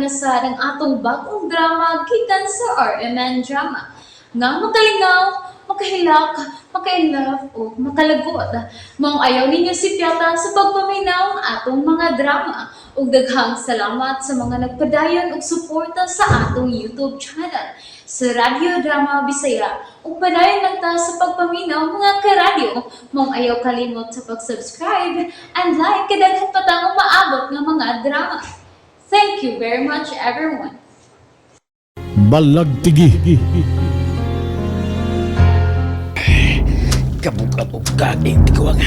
na sad ang atong bag-ong drama gikan sa RMN Drama. Nga makalingaw, makahilak, maka-inlove o makalagot. Maong ayaw ninyo sipyata sa pagpaminaw ang atong mga drama. Ug daghang salamat sa mga nagpadayon og suporta sa atong YouTube channel sa Radyo Drama Bisaya. Ug padayon lang ta sa pagpaminaw, mga karadyo. Maong ayaw kalimot sa pag-subscribe and like kay daghan pa tang umaabot nga mga drama. Thank you very much, everyone. Balagtigi. Kabukat o kaging tiguang.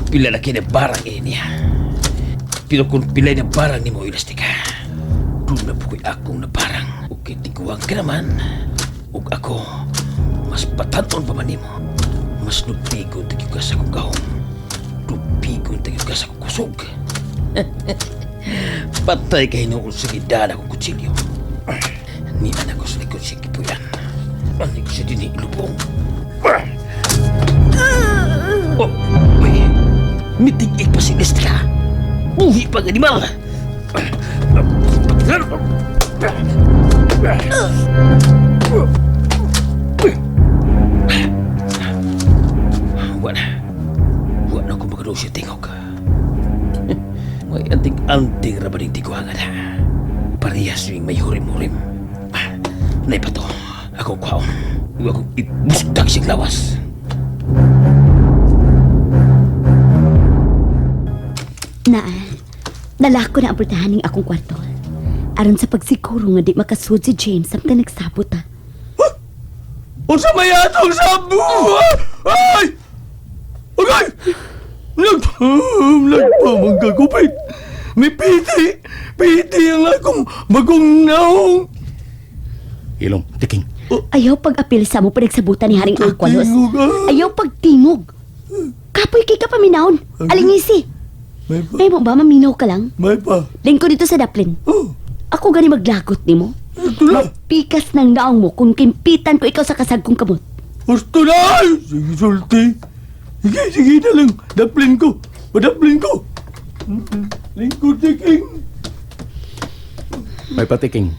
Pila na kini barang ini niya. Pero kung pilay na barang ni mo elastika, doon na po ko'y akong na barang. O kay tiguang ka naman, ug ako, mas patanon pa man nimo. Mas lupigon tagyo ka sa akong gahom. Lupigon tagyo ka sa akong kusog. Patay kay hinuol sa gidala akong kutsilyo. Ni anak ko sa likod siya kipuyan. Ano ko siya din ilubong. Oh, uy. Mitig pa si Nestra. Buhi pang animal. Wala. Wala ko magano siya tingog. May anting-anting ra ba ning tiguangan ha? Parehas yung may hurim-hurim. Ah, naipato. Ako kwaon. Huwag akong ibustag siyang lawas. Naa, nalako na ang pultahan ning akong kwarto. Aron sa pagsiguro nga di makasud si James samtang nagsabot ah. Unsa may atong sabu? Ay! Agay! Nagpamang kagupit. May piti! Piti ang akong bagong naong. Ilong, tiking. Ayaw pag-apil sa mo panagsabutan ni Haring Aqualos. Katingog, ah. Ayaw pagtingog. Kapoy kay ka paminawon. Alingisi. May pa. May mo ba maminaw ka lang? May pa. Lingko dito sa daplin. Oh, Ako gani maglagot nimo. ito na. Pikas ng naong mo kung kimpitan ko ikaw sa kasagkong kamot. Gusto na! Sige, sulti. Sige, sige na lang. Daplin ko. Padaplin ko. Lingkod tiking. May patiking.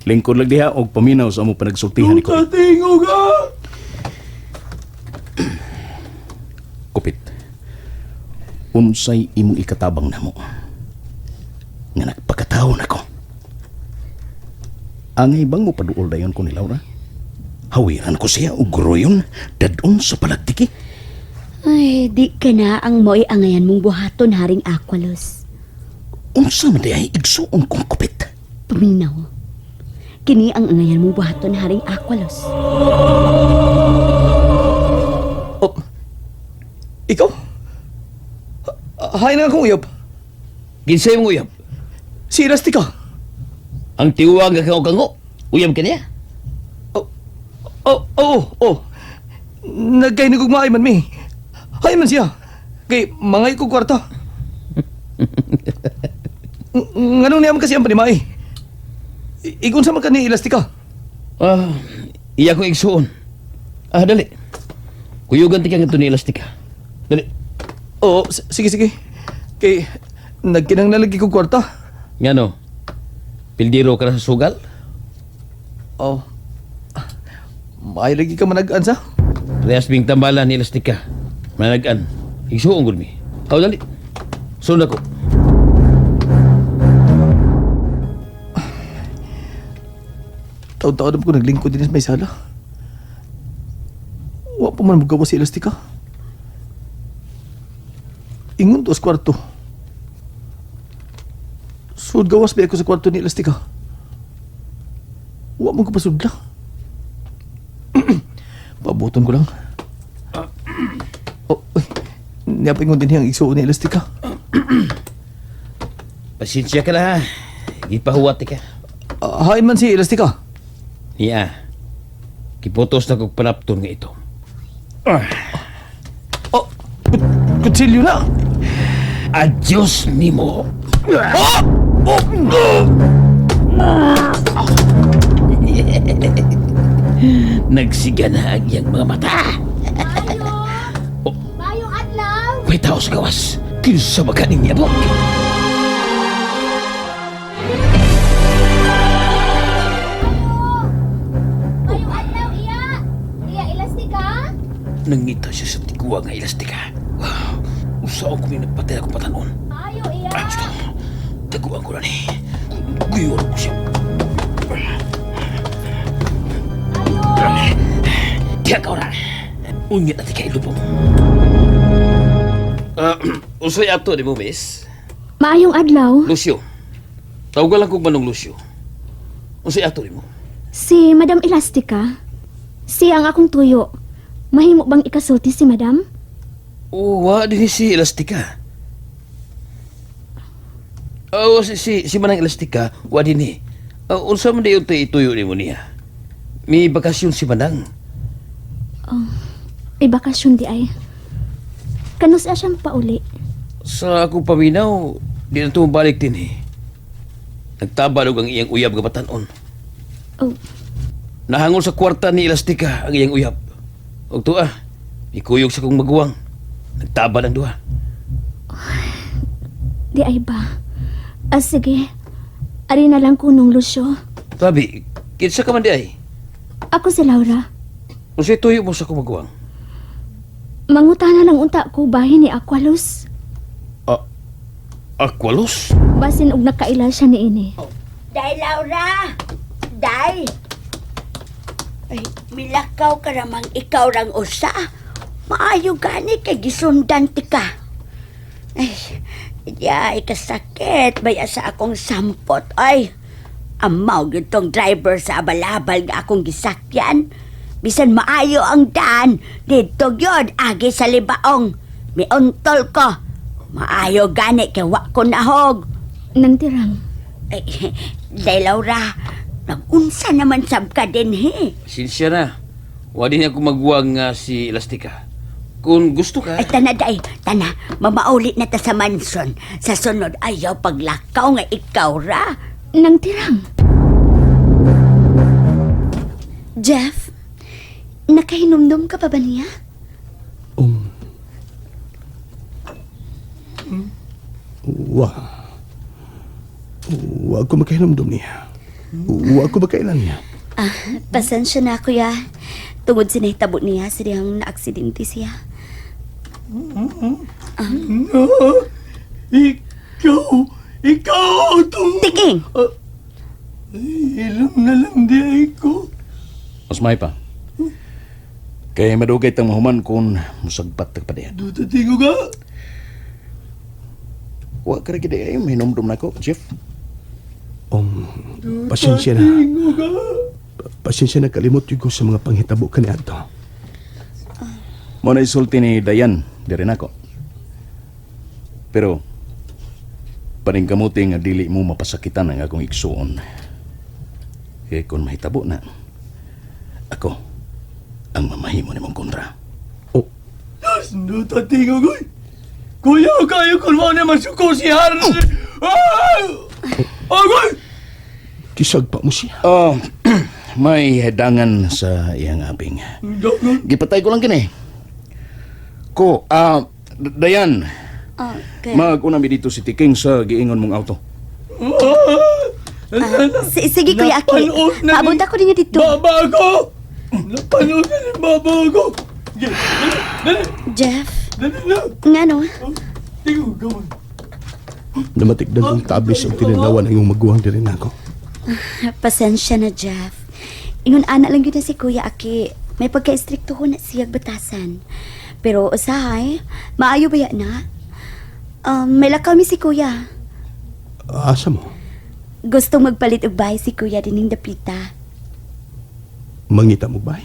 Lingkod lang diha og paminaw sa among panagsultihan ni Kupit. Katingog ah! Kupit. Unsay imong ikatabang namo? Nga nagpakataon ako. Angay bang mo paduol dayon ko ni Laura? Hawiran ko siya og gruyon dadon sa palagtiki. Ay, di ka na ang mo'y angayan mong buhaton, Haring Aqualos. Unsa man diay igsuon kong kupit? Paminaw. Kini ang angayan mong buhaton, Haring Aqualos. Oh. Ikaw? Hay na akong uyab. Ginsay mong uyab. Si Elastica. Ang tiwang nga kango-kango. Uyab ka niya. Oh, oh, oh, oh. Nagkahinigugmaay man mi. Hay man siya. Kay mangay ko kwarta. Nganong niya man kasi ang panimay? Igon sa man ka ni Elastica. Ah, iya kong igsuon. Ah, dali. Kuyugan ti kang ito ni Elastica. Dali. Oo, sige, sige. Kay nagkinang nalagi ko kwarta. Ngano? Pildiro ka na sa sugal? Oh. May lagi ka managaan sa. Parehas bing tambalan ni Elastica. Managan. Igsuon gud mi. Aw, dali. Sunod ako. Taon-taon ko naglingkod din sa may sala. Wa pa man magawa si Elastica. Ingon to sa kwarto. Sud gawas ba ako sa kwarto ni Elastica? Wa man ko pasudla. Pabuton ko lang. Oh, uy. Niya pa ingon din niyang igsuon ni Elastica. Pasensya ka na ha. Gipahuwat ka. Ah, hain man si Elastica. Niya. Kiputos na kog panapton nga ito. Oh, kutsilyo na. Adios nimo. Ah! Oh! Nagsiga na ang iyang mga mata. Oh. Mayong adlaw! May tao sa gawas. Kinsa ba kaning niabot? Nangita siya sa tiguang nga elastika. Wow. Usaon ko may nagpatay akong patanon. Ayo iya. Ah, gusto. Taguan ko na ni. Guyor ko siya. Diyan ka ora. Unya na ti kay lubong. Usay ato di mo, miss? Maayong adlaw, Lucio. Tawagan lang kog manong Lucio. Unsay ato nimo? si Madam Elastica. Siya ang akong tuyo. Mahimo bang ikasulti si Madam? Oh, wa din si Elastica. Oh, si Manang Elastica, wa din ni. Unsa man di untay ituyo nimo niya? May bakasyon si Manang. May bakasyon di ay. Kanus siyang pauli. Sa akong paminaw, di na to balik din eh. Nagtabalog ang iyang uyab nga batanon. Oh, Nahangol sa kwarta ni Elastica ang iyang uyab. Og tuwa, ikuyog sa kong maguwang. Nagtabal ang duha. di ay ba? Ah, sige. Ari na lang kunong Lucio. Tabi, kinsa ka man di ay? Ako si Laura. Unsay tuyo mo sa akong maguwang? Mangutana lang unta ko bahin ni Aqualus. Aqualos? Basin og nakaila siya niini. Day, Laura! Day! Ay, milakaw ka ramang ikaw rang usa. Maayo gani kay gisundan ti ka. Ay, di ay kasakit. Baya sa akong sampot. Ay, amaw gyud tong driver sa abalabal nga akong gisakyan. Bisan maayo ang daan, didto gyud agi sa libaong. Miuntol ko. Maayo gani kay wa ko nahog. Nang tirang. Ay, Day Laura, nag-unsa naman sab ka din he. Sinsya na. Wa din ako maguwang nga si Elastica. Kung gusto ka, Ay, tana day, tana, mamauli na ta sa mansion. Sa sunod, ayaw paglakaw nga ikaw ra. Nang tirang. Jeff, nakahinumdum ka pa ba niya? Wa. Wa ko makahinumdum niya. Wa ko makailan niya. Ah, pasensya na, kuya. Tungod sa nahitabo niya, sa dihang naaksidente siya. Ikaw, ikaw itong... Tiking! Ilong na lang di ay ko. Mas may pa. Kay madugay tang mahuman kung musagpat tag padayan. Duta tingo ka. Wa ka ra gid ay mahinumdum nako, Jeff. Pasensya na. Pasensya na kalimot yun ko sa mga panghitabo kaniadto. Mo na isulti ni Dayan diri nako. Pero paningkamuti nga dili mo mapasakitan ang akong igsuon. Kay kung mahitabo na, ako ang mamahimo nimong kontra. Oh. Duta tingo ko. Kuya, kayo kung mo na masuko si Harry. Agoy! Kisagpa mo siya. Oh, may dangan sa iyang aping. Gipatay ko lang kini. Ko, Dayan, Okay. mag-una mi dito si Tiking sa giingon mong auto. Sige, Kuya Aki. Napanood na ni- Paabot ako ninyo dito. Baba ko! Napanood na ni baba ko! Sige, dali, dali, Jeff, dali na! ngano? Tingo ka man. Namatigdan ang tablis ang tinanawan ng iyong maguwang diri nako. Pasensya na, Jeff. Ingon ana lang yun na si Kuya Aki. May pagka-estrikto ko na siyag batasan. Pero usahay, maayo ba yan na? May lakaw mi si Kuya. Asa mo? Gustong magpalit og bahay si Kuya dining dapita. Mangita mo ba?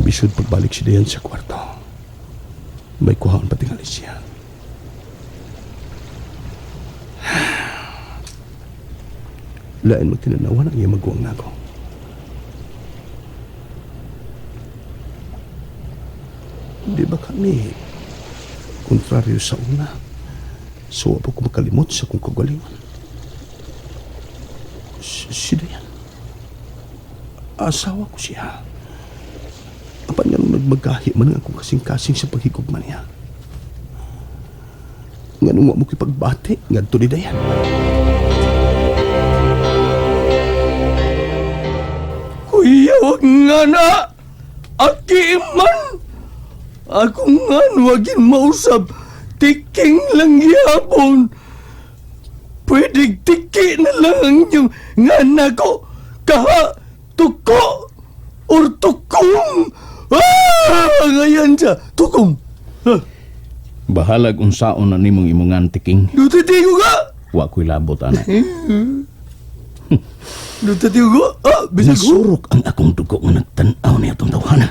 Bisod pagbalik si Dayan sa kwarto. May kuhaon patingali siya. Lain mo tinanawan ang iyang maguwang nako. Di ba kami kontraryo sa una? So, wa pa ko makalimot sa kong kagalingon. Si Dayan. Asawa ko siya. Apan nga nung nagmagahi man ang akong kasing-kasing sa paghigugma niya. Nga nung wa mo kipagbati, ngadto ni Dayan. Kuya, wag nga na! Aki man! Ako nga wagin mausab. Tiking lang yapon. Pwede tiki na lang ang inyong nga nako. Kaha, tuko, or tukong. Ah, ngayon siya, tukong. Ah, Bahalag unsaon na nimong imungan, Tiking. Dutatigo ka! Wa ko'y labot, ana. Dutatigo ka? Ah, bisag ko. Nasurok ang akong dugo nga nagtan-aw niya itong tawhana.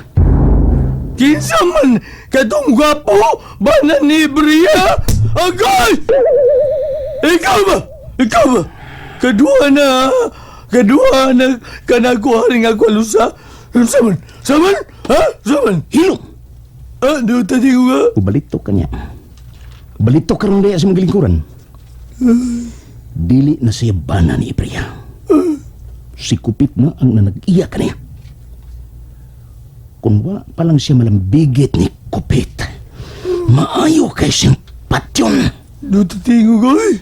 Kinsa man katong gwapo ba na ni Bria? Agay! Ikaw ba? Ikaw ba? Kadua na, kadua na kanakuha rin ako alusa. Saman? Saman? Ha? Saman? Hilom! Ah, dutatigo ka? Ubalito ka niya. Ubalito ka rin diya sa mga lingkuran. Dili na siya bana ni Ipriya. Si Kupit na ang nanag-iya ka niya. Kung wa pa lang siya malambigit ni Kupit, maayo kay siyang patyon. Dutatigo ka eh.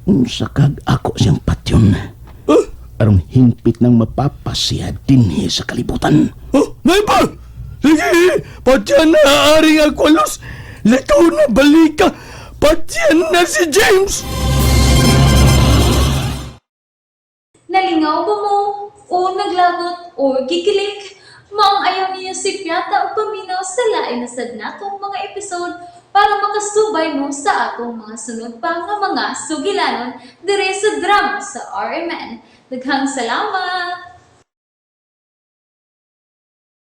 Unsa kag ako siyang patyon. Ah, Aron hingpit ng mapapasiya dinhi sa kalibutan. oh, may pa! Sige, patyan na aring ako alos. Likaw na balika. Patyan na si James! Nalingaw ba mo? O naglagot o gikilik? Maong ayaw niyo si Piata o paminaw sa lain na sad natong mga episode para makasubay mo sa atong mga sunod pa nga mga sugilanon dire sa drama sa RMN. Daghang salamat!